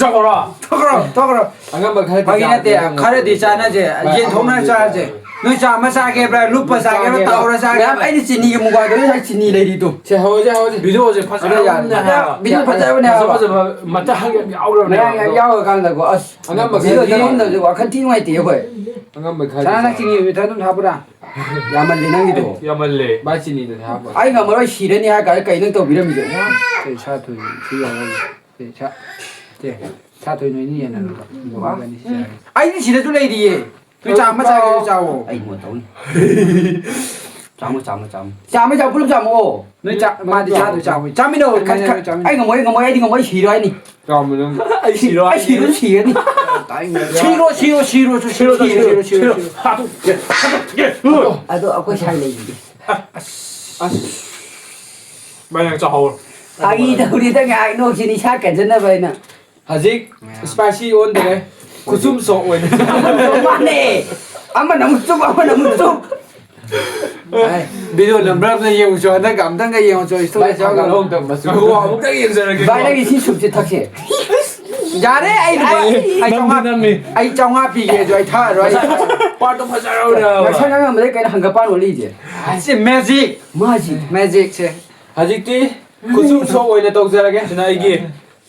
ꯊꯣꯛꯈ꯭ꯔꯣ꯫ ꯊꯣꯛꯈ꯭ꯔꯣ, ꯊꯣꯛꯈ꯭ꯔꯣ꯫ ꯑꯉꯝꯕ ꯈꯔꯗꯤ ꯐꯥꯒꯤ ꯅꯠꯇꯦ, ꯆꯥꯒꯦ꯫ ꯈꯔꯗꯤ ꯆꯥꯅꯁꯦ꯫ ꯌꯦꯟ ꯊꯣꯡꯅ ꯆꯥꯔꯁꯦ꯫ ꯅꯣꯏ ꯆꯥ ꯑꯃ ꯆꯥꯒꯦꯕ꯭ꯔꯥ? ꯂꯨꯞꯄ ꯆꯥꯒꯦꯕ꯭ꯔꯥ? ꯆꯥꯒꯦꯕ꯭ꯔꯥ? ꯇꯥꯎꯔ ꯆꯥꯒꯦꯕ꯭ꯔꯥ? ꯃꯌꯥꯝ, ꯑꯩꯅ ꯆꯤꯅꯤꯒꯤ ꯃꯨꯛꯕꯥꯡꯗꯣ ꯂꯣꯏ ꯆꯤꯅꯤ ꯂꯩꯔꯤꯗꯣ꯫ ꯁꯦ, ꯍꯧꯔꯁꯦ, ꯍꯧꯔꯁꯦ꯫ ꯚꯤꯗꯤꯑꯣꯁꯦ ꯐꯖꯔꯕꯅꯦ ꯍꯥꯏꯕ꯫ ꯚꯤꯗꯤꯑꯣ ꯐꯖꯔꯕꯅꯦ ꯍꯥꯏꯕ꯫ ꯐꯖ ꯐꯖꯕ ꯃꯇꯥꯡ ꯌꯥꯝ ꯌꯥꯎꯔꯕꯅꯦ ꯃꯌꯥꯝ ꯌꯥꯝ ꯍꯥꯏꯕ꯫ ꯌꯥꯎꯔꯀꯥꯟꯗꯀꯣ, ꯑꯁ, ꯑꯉꯝꯕ ꯚꯤꯗꯤꯑꯣ ꯈꯔꯗꯤ ꯆꯠꯂꯝꯗꯕꯁꯦ ꯋꯥꯈꯜ ꯊꯤ ꯅꯨꯡꯉꯥꯏꯇꯦ ꯑꯩꯈꯣꯏ꯫ ꯑꯉꯝꯕ ꯈꯔꯗꯤ ꯁꯅꯥ, ꯅꯪ ꯆꯥ꯫ ꯆꯤꯅꯤ ꯃꯤꯊꯛ ꯑꯗꯨꯝ ꯍꯥꯞꯄ꯭ꯔꯥ? ꯌꯥꯝꯃꯜꯂꯦ ꯅꯪꯒꯤꯗꯣ꯫ ꯌꯥꯝꯃꯜꯂꯦ꯫ ꯚꯥꯏ, ꯆꯤꯅꯤꯗꯨꯗꯤ ꯍꯥꯞꯄꯣ꯫ ꯑꯩ ꯉꯝꯃꯔꯣꯏ, ꯁꯤꯔꯅꯤ ꯍꯥꯏꯔ ꯀꯥꯟꯗ ꯀꯩꯅꯣ ꯇꯧꯕꯤꯔꯝꯃꯤꯁꯦ? ꯁꯦ, ꯁꯥ ꯊꯣꯡ ꯁꯤ ꯌꯥꯎꯔꯝꯃꯤ꯫ ꯁꯦ, ꯁꯥ-, ꯁꯦ, ꯁꯥ ꯊꯣꯡ ꯅꯣꯏꯅꯤ ꯌꯦꯟꯅꯔꯣ꯫ ꯏꯕꯥꯅꯤ ꯁꯤ ꯆꯥꯔꯦ꯫ ꯑꯩꯗꯤ ꯁꯤꯗꯁꯨ ꯂꯩꯔꯤꯌꯦ꯫ ꯅꯣꯏ ꯆꯥꯝꯃ ꯆꯥꯒꯦꯁꯨ ꯆꯥꯋꯣ꯫ ꯑꯩ ꯃꯣꯠ ꯇꯧꯅꯤ꯫ ꯆꯥꯝꯃ, ꯆꯥꯝꯃ, ꯆꯥꯝꯃ꯫ ꯆꯥꯝꯃ ꯆꯥꯝꯃ ꯄꯨꯂꯞ ꯆꯥꯝꯃꯛꯑꯣ꯫ ꯅꯣꯏ ꯆꯥ-, ꯃꯥꯗꯤ ꯆꯥꯗꯣꯏ ꯆꯥꯕ꯫ ꯆꯥꯃꯤꯟꯅꯧ꯫ ꯑꯩ ꯈꯠ-, ꯈꯠ-, ꯆꯥꯃꯤꯟꯅꯧ꯫ ꯑꯩ ꯉꯝꯃꯣꯏ, ꯉꯝꯃꯣꯏ, ꯑꯩꯗꯤ ꯉꯝꯃꯣꯏ, ꯑꯩ ꯁꯤꯔꯣ ꯍꯥꯏꯅꯤ꯫ ꯆꯥꯃꯤꯟꯅꯧ꯫ ꯑꯩ ꯁꯤꯔꯣ ꯑꯩ ꯍꯥꯏꯅꯤ꯫ ꯁꯤꯔꯁꯨ ꯁꯤꯔꯅꯤ꯫ ꯇꯥꯅꯤꯡꯗꯦ꯫ ꯁꯤꯔꯣ, ꯁꯤꯔꯣ, ꯁꯤꯔꯣ, ꯁꯤꯔꯣ, ꯁꯤꯔꯣ, ꯁꯤꯔꯣ, ꯁꯤꯔꯣ꯫ ꯍꯥꯠꯇꯣꯛꯀꯦ, ꯍꯥꯠꯇꯣꯛꯀꯦ꯫ ꯑꯗꯣ ꯑꯩꯈꯣꯏ ꯁꯥꯏ ꯂꯩꯔꯤꯌꯦ꯫ ꯑꯁ꯫ ꯚꯥꯏ, ꯅꯪ ꯆꯥꯍꯧꯔꯣ꯫ ꯐꯥꯒꯤ ꯇꯧꯔꯤꯗ, ꯉꯥꯏꯍꯥꯛ ꯅꯣꯛꯁꯤ, ꯅꯤꯁꯥ ꯀꯟꯖꯅꯕ ꯍꯥꯏꯅ꯫ ꯍꯧꯖꯤꯛ ꯃꯌꯥꯝ꯫ Spicy ꯑꯣꯟꯗ꯭ꯔꯦ꯫ ꯈꯨꯁꯨꯝ ꯁꯣꯛ ꯑꯣꯏꯅ꯫ ꯃꯥꯅꯦ꯫ ꯑꯃꯅ ꯑꯃꯨꯛ ꯆꯨꯞ, ꯑꯃꯅ ꯑꯃꯨꯛ ꯆꯨꯞ꯫ ꯚꯥꯏ, video number ꯑꯃꯗ ꯌꯦꯡꯉꯨꯆꯣ, ꯍꯟꯗꯛꯀ ꯑꯝꯇꯪꯒ ꯌꯦꯡꯉꯨꯆꯣ, story ꯚꯥꯏ, ꯆꯥꯎꯅ꯫ ꯊꯥꯡꯒꯠꯂꯣ ꯑꯝꯇꯪ ꯃꯆꯨ꯫ ꯉꯥꯏꯈꯣ, ꯑꯃꯨꯛꯇꯪ ꯌꯦꯡꯖꯔꯒꯦ꯫ ꯚꯥꯏ, ꯅꯪꯒꯤ ꯁꯤ ꯁꯨꯞꯁꯦ ꯊꯛꯁꯦ꯫ ꯌꯥꯔꯦ, ꯑꯩ, ꯑꯩ, ꯑꯩ ꯅꯝꯗꯤ ꯆꯥꯝꯃꯉꯥ, ꯅꯝꯃꯤ꯫ ꯑꯩ ꯆꯥꯝꯃꯉꯥ ꯄꯤꯒꯦ, ꯑꯗꯣ ꯑꯩ ꯊꯛꯑꯔꯣꯏ꯫ ꯃꯁꯛ part ꯇꯣ ꯐꯖꯔꯕꯅꯦ ꯍꯥꯏꯕ꯫ ꯃꯁꯛ ꯑꯉꯥꯡꯕꯗꯩ ꯀꯩꯅꯣ ꯍꯪꯒꯄꯥꯟ ꯑꯣꯜꯂꯤꯁꯦ? ꯁꯤ magic꯫ ꯃꯥꯁꯤ꯫ Magic ꯁꯦ꯫ ꯍꯧꯖꯤꯛꯇꯤ ꯈꯨꯁꯨꯝ ꯁꯣꯛ ꯑꯣꯏꯅ ꯇꯧꯖꯔꯒꯦ꯫ ꯁꯤꯅ ꯑꯩꯒꯤ꯫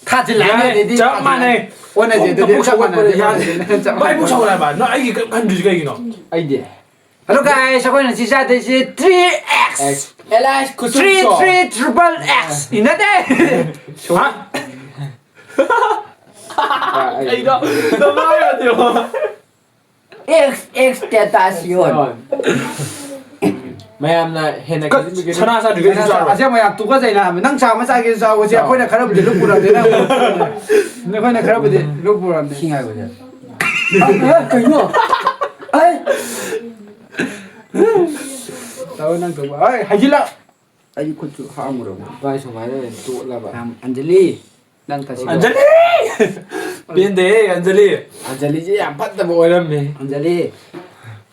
ꯊꯥꯖꯤꯜꯂꯛꯑꯅꯤ ꯌꯥꯔꯦ, ꯑꯗꯩꯗꯤ ꯆꯞ ꯊꯥꯖꯤꯜꯂꯛꯑꯅꯤ꯫ ꯃꯥꯟꯅꯩ꯫ ꯑꯣꯟꯅꯁꯦ, ꯑꯗꯨꯗꯤ ꯆꯞ ꯃꯥꯟꯅꯁꯦ, ꯌꯥꯔꯦ꯫ ꯑꯣꯟꯅꯁꯦ, ꯆꯞ ꯚꯥꯏ, ꯃꯥꯟꯅꯁꯦ꯫ ꯄꯨꯛ ꯁꯧꯍꯜꯂꯦ ꯍꯥꯏꯕ꯫ ꯅꯪ ꯑꯩꯒꯤ ꯀꯔꯤꯝ ꯈꯟꯗ꯭ꯔꯤꯁꯤ ꯀꯩꯒꯤꯅꯣ? ꯑꯩꯗꯤ꯫ Hello guys, ꯑꯩꯈꯣꯏꯅ ꯁꯤ ꯆꯥꯗꯣꯏꯁꯤ three X꯫ X꯫ L I ꯈꯨꯁꯨꯝ three, shock. Three triple X꯫ E ꯅꯠꯇꯦ꯫ ꯍꯥ? ꯑꯩꯗꯣ ꯅꯃꯥꯏ ꯌꯥꯗꯦꯕ꯫ X X ꯇꯦꯇꯥꯁꯤꯌꯣꯟ꯫ ꯃꯌꯥꯝꯅ ꯍꯦꯟꯅ ꯀ-, ꯈꯟꯕꯤꯒꯅꯤ꯫ ꯁꯅꯥ ꯆꯥꯗ꯭ꯔꯤꯉꯩ ꯁꯅꯥ ꯆꯥꯔꯣꯏ꯫ ꯑꯁꯦꯡꯕ ꯌꯥꯝ ꯇꯨꯀꯠꯆꯩꯅ ꯍꯥꯏꯕ꯫ ꯅꯪ ꯆꯥ ꯑꯃ ꯆꯥꯒꯦꯁꯨ ꯆꯥꯎ, ꯁꯤ ꯆꯥꯎ꯫ ꯑꯩꯈꯣꯏꯅ ꯈꯔꯕꯨꯗꯤ ꯂꯨꯞꯄꯨꯔꯕꯅꯤ, ꯅꯪ꯫ ꯑꯩꯈꯣꯏꯅ ꯈꯔꯕꯨꯗꯤ ꯂꯨꯞꯄꯨꯔꯕꯅꯤ꯫ ꯏꯁꯤꯡ ꯍꯥꯏꯕꯁꯦ꯫ ꯑ, ꯑ, ꯀꯩꯅꯣ? ꯑꯩ꯫ ꯇꯧ ꯅꯪ ꯇꯧꯕ꯫ ꯑꯩ, ꯍꯩꯖꯤꯜꯂ꯫ ꯑꯩ ꯈꯨꯠꯁꯨ ꯍꯥꯝꯃꯨꯔꯕꯅꯤ꯫ ꯚꯥꯏ, ꯁꯨꯃꯥꯏꯅ ꯑꯣꯏꯅ ꯇꯣꯠꯂꯕ꯫ ꯌꯥꯝ ꯑꯟꯖꯂꯤ꯫ ꯅꯪ ꯇꯁꯦꯡꯅ ꯑꯟꯖꯂꯤ! ꯄꯦꯟꯗꯦꯍꯦ, ꯑꯟꯖꯂꯤ꯫ ꯑꯟꯖꯂꯤꯁꯦ ꯌꯥꯝ ꯐꯠꯇꯕ ꯑꯣꯏꯔꯝꯃꯦ꯫ ꯑꯟꯖꯂꯤ,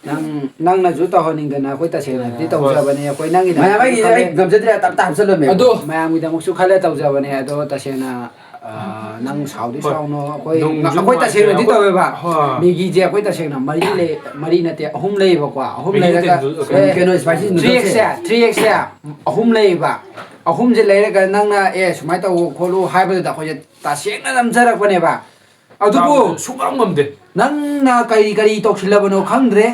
ꯅꯪ, ꯅꯪꯅꯁꯨ ꯇꯧꯍꯟꯅꯤꯡꯗꯅ ꯑꯩꯈꯣꯏ ꯇꯁꯦꯡꯅꯗꯤ ꯍꯣꯏ꯫ ꯇꯧꯖꯕꯅꯦ꯫ ꯑꯩꯈꯣꯏ ꯅꯪꯒꯤ ꯃꯌꯥꯝ ꯑꯩꯒꯤꯁꯦ ꯑꯩ ꯈꯜꯂꯦ꯫ ꯉꯝꯖꯗ꯭ꯔꯦ, ꯇꯞ ꯇꯞ ꯍꯥꯞꯆꯜꯂꯝꯃꯦ꯫ ꯑꯗꯣ ꯃꯌꯥꯝꯒꯤꯗꯃꯛꯁꯨ ꯈꯜꯂꯦ ꯇꯧꯖꯕꯅꯦ꯫ ꯑꯗꯣ ꯇꯁꯦꯡꯅ ꯑꯥ, ꯅꯪ ꯁꯥꯎꯗꯤ ꯍꯣꯏ꯫ ꯁꯥꯎꯅꯣ, ꯑꯩꯈꯣꯏ ꯅꯨꯡꯁꯨ ꯑꯩꯈꯣꯏ ꯇꯁꯦꯡꯅꯗꯤ ꯅꯨꯡꯉꯥꯏꯇꯦ꯫ ꯇꯧꯋꯦꯕ꯫ ꯍꯣꯏ꯫ ꯃꯦꯒꯤꯁꯦ ꯑꯩꯈꯣꯏ ꯇꯁꯦꯡꯅ ꯃꯔꯤ ꯂꯩ, ꯃꯔꯤ ꯅꯠꯇꯦ, ꯑꯍꯨꯝ ꯂꯩꯌꯦꯕꯀꯣ꯫ ꯑꯍꯨꯝ ꯃꯦꯒꯤ ꯂꯩꯔꯒ, ꯅꯠꯇꯦ, ꯅꯨ-, ꯑꯦ, ꯀꯩꯅꯣ, ꯁ꯭ꯄꯥꯏꯁꯤ ꯅꯨꯗꯜꯁꯦ꯫ ꯊ꯭ꯔꯤ ꯑꯦꯛꯁꯁꯦ, ꯊ꯭ꯔꯤ ꯑꯦꯛꯁꯁꯦ ꯑꯍꯨꯝ ꯂꯩꯌꯦꯕ꯫ ꯑꯍꯨꯝꯁꯦ ꯂꯩꯔꯒ ꯅꯪꯅ, "ꯑꯦ, ꯁꯨꯃꯥꯏꯅ ꯇꯧ ꯈꯣꯠꯂꯨ" ꯍꯥꯏꯕꯗꯨꯗ ꯑꯩꯈꯣꯏꯁꯦ ꯇꯁꯦꯡꯅ ꯅꯝꯖꯔꯛꯄꯅꯦꯕ꯫ ꯑꯗꯨꯕꯨ ꯆꯥꯕꯗ ꯁꯨꯡꯉꯝ ꯉꯝꯗꯦ꯫ ꯅꯪꯅ ꯀꯔꯤ ꯀꯔꯤ ꯇꯧꯁꯤꯜꯂꯕꯅꯣ ꯈꯪꯗ꯭ꯔꯦ꯫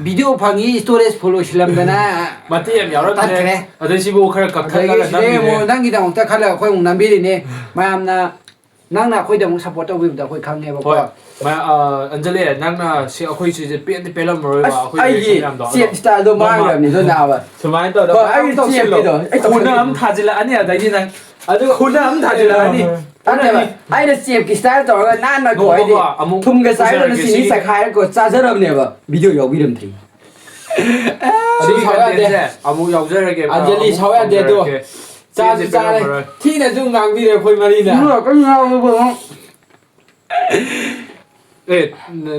ꯚꯤꯗꯤꯑꯣ ꯐꯪꯉꯤ, ꯁ꯭ꯇꯣꯔꯦꯖ ꯐꯨꯜ ꯑꯣꯏꯁꯤꯜꯂꯝꯗꯅ ꯃꯇꯦꯛ ꯌꯥꯝ ꯌꯥꯎꯔꯝꯗ꯭ꯔꯦ꯫ ꯇꯠꯈ꯭ꯔꯦ꯫ ꯑꯗꯩ ꯁꯤꯕꯨ ꯈꯔ ꯑꯗꯒꯤ ꯀꯛꯊꯠꯂꯒ ꯁꯤꯗꯩ ꯅꯝꯃꯤꯅꯦ꯫ ꯑꯃꯨꯛ ꯅꯪꯒꯤꯗꯃꯛꯇ ꯈꯜꯂꯒ ꯑꯩꯈꯣꯏ ꯑꯃꯨꯛ ꯅꯝꯕꯤꯔꯤꯅꯦ꯫ ꯃꯌꯥꯝꯅ, ꯅꯪꯅ ꯑꯩꯈꯣꯏꯗꯃꯛ ꯁꯞꯄꯣꯔꯠ ꯇꯧꯕꯤꯕꯗꯣ ꯑꯩꯈꯣꯏ ꯈꯪꯉꯦꯕꯀꯣ꯫ ꯍꯣꯏ꯫ ꯃ-, ꯑ, ꯑꯟꯖꯂꯤ, ꯅꯪꯅ ꯁꯤ ꯑꯩꯈꯣꯏ ꯁꯤꯁꯦ ꯄꯦꯟꯗꯤ ꯄꯦꯜꯂꯝꯃꯔꯣꯏꯕ, ꯑꯁ, ꯑꯩꯈꯣꯏꯒꯤ ꯑꯩꯒꯤ reaction ꯃꯌꯥꯝꯗꯣ꯫ ꯑꯗꯣ ꯁꯦꯞ ꯏꯁꯇꯥꯏꯜꯗꯣ ꯅꯣꯡꯃ ꯃꯥꯡꯈ꯭ꯔꯕꯅꯤꯗꯣ, ꯅꯥꯕ꯫ ꯁꯨꯃꯥꯏꯅ ꯇꯧꯗꯅ ꯍꯣꯏ, ꯑꯩꯒꯤ ꯇꯧꯁꯤꯜꯂꯣ꯫ ꯁꯦꯞꯀꯤꯗꯣ ꯑꯩ ꯈꯨꯅ ꯇꯧꯁꯤꯜꯂꯣ꯫ ꯑꯃ ꯊꯥꯖꯤꯜꯂꯛꯑꯅꯤ, ꯑꯗꯩꯗꯤ ꯅꯪ ꯑꯗꯨꯒ ꯈꯨꯅ ꯑꯃ ꯊꯥꯖꯤꯜꯂꯛꯑꯅꯤ꯫ ꯅꯠꯇꯦꯕ, ꯈꯨꯅꯅꯤ꯫ ꯑꯩꯅ ꯆꯦꯞꯀꯤ ꯏꯁꯇꯥꯏꯜ ꯇꯧꯔꯒ ꯅꯥꯟꯅ ꯅꯣꯡꯃꯀꯣ ꯀꯣ, ꯑꯩꯗꯤ ꯑꯃꯨꯛ ꯊꯨꯝꯒ ꯆꯥꯏꯔꯒ ꯄꯨꯖꯔꯛꯀꯦ ꯆꯤꯅꯤ ꯁꯤꯒꯤ꯫ ꯆꯥꯏꯈꯥꯏꯔꯒ ꯆꯥꯖꯔꯕꯅꯦꯕ, ꯚꯤꯗꯤꯑꯣ ꯌꯥꯎꯕꯤꯔꯝꯗ꯭ꯔꯤ꯫ ꯑꯗꯨ ꯁꯤꯒꯤ ꯁꯥꯎ ꯌꯥꯗꯦ꯫ Contentꯁꯦ ꯑꯃꯨꯛ ꯌꯥꯎꯖꯔꯒꯦ, ꯑꯟꯖꯂꯤ ꯑꯃꯨꯛ ꯁꯥꯎ ꯌꯥꯗꯦ ꯑꯗꯣ꯫ ꯊꯝꯖꯔꯛꯀꯦ꯫ ꯆꯥꯁꯨ ꯄꯦꯟꯗꯤ ꯆꯥꯔꯦ꯫ ꯄꯦꯜꯂꯝꯃꯔꯣꯏ꯫ ꯊꯤꯅꯁꯨ ꯉꯥꯡꯕꯤꯔꯦ ꯑꯩꯈꯣꯏ ꯃꯔꯤꯅ꯫ ꯅꯪ ꯉꯥꯛꯇꯪ ꯉꯥꯡꯉꯨ ꯀꯩꯅꯣ꯫ ꯑꯦ,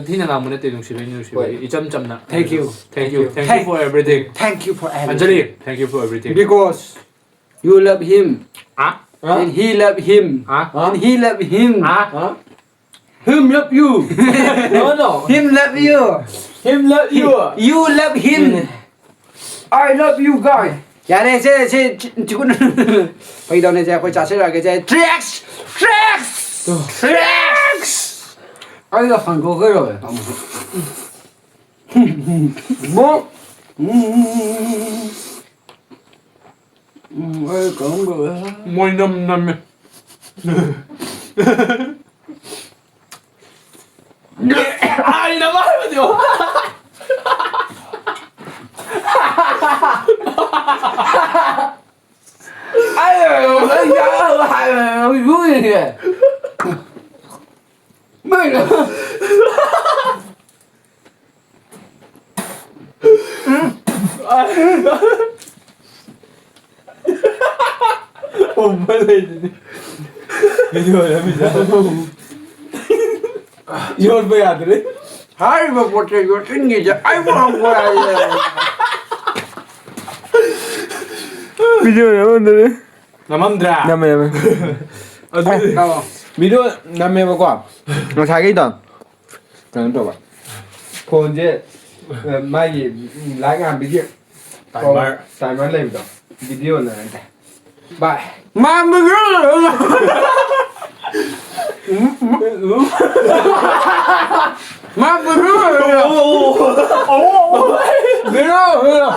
ꯊꯤꯅ ꯉꯥꯡꯕ ꯅꯠꯇꯦ, ꯅꯨꯡꯁꯤꯕꯩꯅꯤ, ꯅꯨꯡꯁꯤꯕꯩꯅꯤ꯫ ꯍꯣꯏ꯫ ꯏꯆꯝ ꯆꯝꯅ꯫ Thank you. Thank you. Thank you. Thank you for everything. Thank you for everything. Anjali, thank you for everything. Because you love him. ꯍꯥ? And he love him. ꯍꯥ? And he love him. ꯍꯥ? Him love you. No, no. Him love you. Him love you. You love him. I love you, guy. ꯌꯥꯔꯦ, ꯁꯦ, ꯁꯦ, ꯆꯤ-, ꯆꯤꯛꯀꯟ꯫ ꯐꯥꯒꯤ ꯇꯧꯅꯦ, ꯁꯦ, ꯑꯩꯈꯣꯏ ꯆꯥꯁꯤꯜꯂꯛꯑꯒꯦ, ꯁꯦ꯫ Three X! Three X! Three X! ꯑꯩꯒ ꯍꯟꯗꯣꯛꯈ꯭ꯔꯦ꯫ ꯕꯣ-, ꯎꯝ, ꯎꯝ, ꯎꯝ, ꯎꯝ, ꯎꯝ꯫ ꯎꯝ, ꯑꯩ ꯀꯔꯝ ꯇꯧꯋꯦ? ꯃꯣꯏ ꯅꯝ ꯅꯝꯃꯦ꯫ ꯑꯩꯅ ꯍꯥꯏꯕꯗꯤ꯫ ꯑꯩ, ꯑꯩ, ꯑꯩ, ꯑꯩ, ꯃꯣꯏꯅ꯫ ꯎꯝꯕ ꯂꯩꯗꯨꯗꯤ꯫ ꯚꯤꯗꯤꯑꯣ ꯅꯝꯃꯤꯁꯦ꯫ ꯌꯣꯟꯕ ꯌꯥꯗ꯭ꯔꯦ꯫ ꯍꯥꯏꯔꯤꯕ ꯄꯣꯠꯁꯦ ꯌꯣꯠꯁꯤꯟꯈꯤꯁꯦ ꯑꯩꯕꯨ ꯍꯪꯕ ꯍꯥꯏꯌꯦ꯫ ꯚꯤꯗꯤꯑꯣ ꯅꯝꯃꯝꯗ꯭ꯔꯦ꯫ ꯅꯝꯃꯝꯗ꯭ꯔꯥ? ꯅꯝꯃꯦ, ꯅꯝꯃꯦ꯫ ꯑꯗꯨ ꯑꯧ꯫ ꯚꯤꯗꯤꯑꯣ ꯅꯝꯃꯦꯕꯀꯣ ꯉꯁꯥꯏꯒꯤꯗꯣ꯫ ꯀꯩꯅꯣ ꯇꯧꯕ, ꯐꯣꯟꯁꯦ, ꯑ, ꯃꯥꯒꯤ ꯂꯥꯏꯠ ꯉꯥꯟꯕꯒꯤ ꯇꯥꯏꯃꯔ꯫ ꯇꯥꯏꯃꯔ ꯂꯩꯕꯗꯣ, ꯚꯤꯗꯤꯑꯣꯅ ꯅꯠꯇꯦ꯫ ꯕꯥꯏ꯫ ꯃꯥꯟꯕꯒ꯫ ꯃꯥꯟꯕꯒ꯫ ꯚꯤꯗꯤꯑꯣ꯫